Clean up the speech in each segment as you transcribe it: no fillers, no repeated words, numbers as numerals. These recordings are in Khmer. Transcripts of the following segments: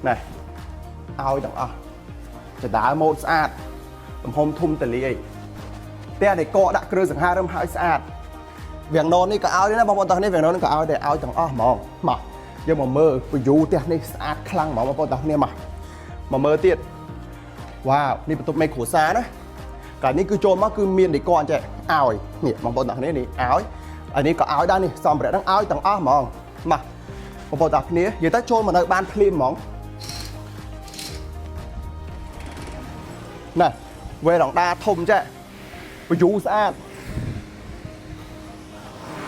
ណែឲ្យទាំងអស់ចដើម៉ូតស្អាតទំហំធំទលាយផ្ទះដែលកកដាក់គ្រឿងសង្ហារឹមហើយស្អាតវាំងនននេះក៏ឲ្យដែរណាបងប្អូនទាំងនេះវាំងនននេះក៏ឲ្យដែរឲ្យទាំងអស់ហ្មងមកយើងមកមើល view ផ្ទះនេះស្អាតខ្លាំងហ្មងបងប្អូនទាំងគ្នាមកមកមើលទៀតវ៉ាវនេះបន្ទប់មេគ្រួសារណា កាលនេះគឺចូលមកគឺមានដេកអញ្ចេះឲ្យនេះបងប្អូនទាំងគ្នានេះឲ្យអានេះក៏ឲ្យដែរនេះសម្ភារៈហ្នឹងឲ្យទាំងអស់ហ្មងមកបងប្អូនទាំងគ្នានិយាយទៅចូលមកនៅបានភ្លាមហ្មងណែវេរ៉ង់ដាធំចេះ view ស្អាត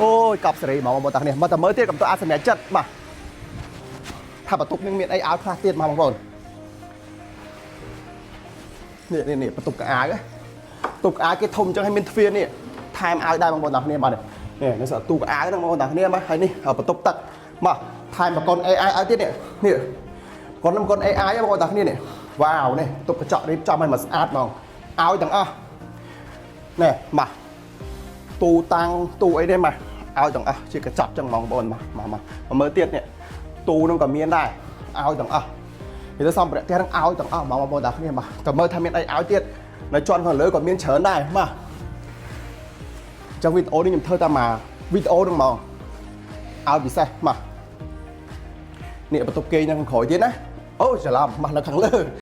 អូយកប់សេរីហ្មងបងប្អូនទាំងគ្នាមកតែមើលទៀតកំទៅអាចសម្រេចចិត្តបាទថាបន្ទប់នឹងមានអីឲ្យខ្លះទៀតមកបងប្អូននេះនេះនេះបន្ទប់កៅអៅណា ទូកអាវគេធំអញ្ចឹងឲ្យមានទ្វារនេះថែមឲ្យដែរបងប្អូនទាំងគ្នាបាទនេះនេះសទូកអាវហ្នឹងបងប្អូនទាំងគ្នាបាទហើយនេះបន្ទប់ទឹកមកថែមបកុន AI ឲ្យទៀតនេះនេះបកុនហ្នឹងបកុន AI បងប្អូនទាំងគ្នានេះវ៉ាវនេះទុកកញ្ចក់រៀបចំឲ្យមកស្អាតហ្មងឲ្យទាំងអស់នេះមកទូតាំងទូអីនេះមកឲ្យទាំងអស់ជាកញ្ចប់ចឹងហ្មងបងប្អូនមកមកមកមើលទៀតនេះទូហ្នឹងក៏មានដែរឲ្យទាំងអស់និយាយទៅសម្ភារៈផ្ទះហ្នឹងឲ្យទាំងអស់ហ្មងបងប្អូនទាំងគ្នាមកតើមើលថាមានអីឲ្យទៀតនៅជាន់ខាងលើក៏មានច្រើនដែរមកអញ្ចឹងវីដេអូនេះខ្ញុំធ្វើតាមមកវីដេអូហ្នឹងហ្មងឲ្យពិសេសមកនេះបន្ទប់គេងនៅខាងក្រោយទៀតណាអូច្រឡំមកនៅខាងលើ។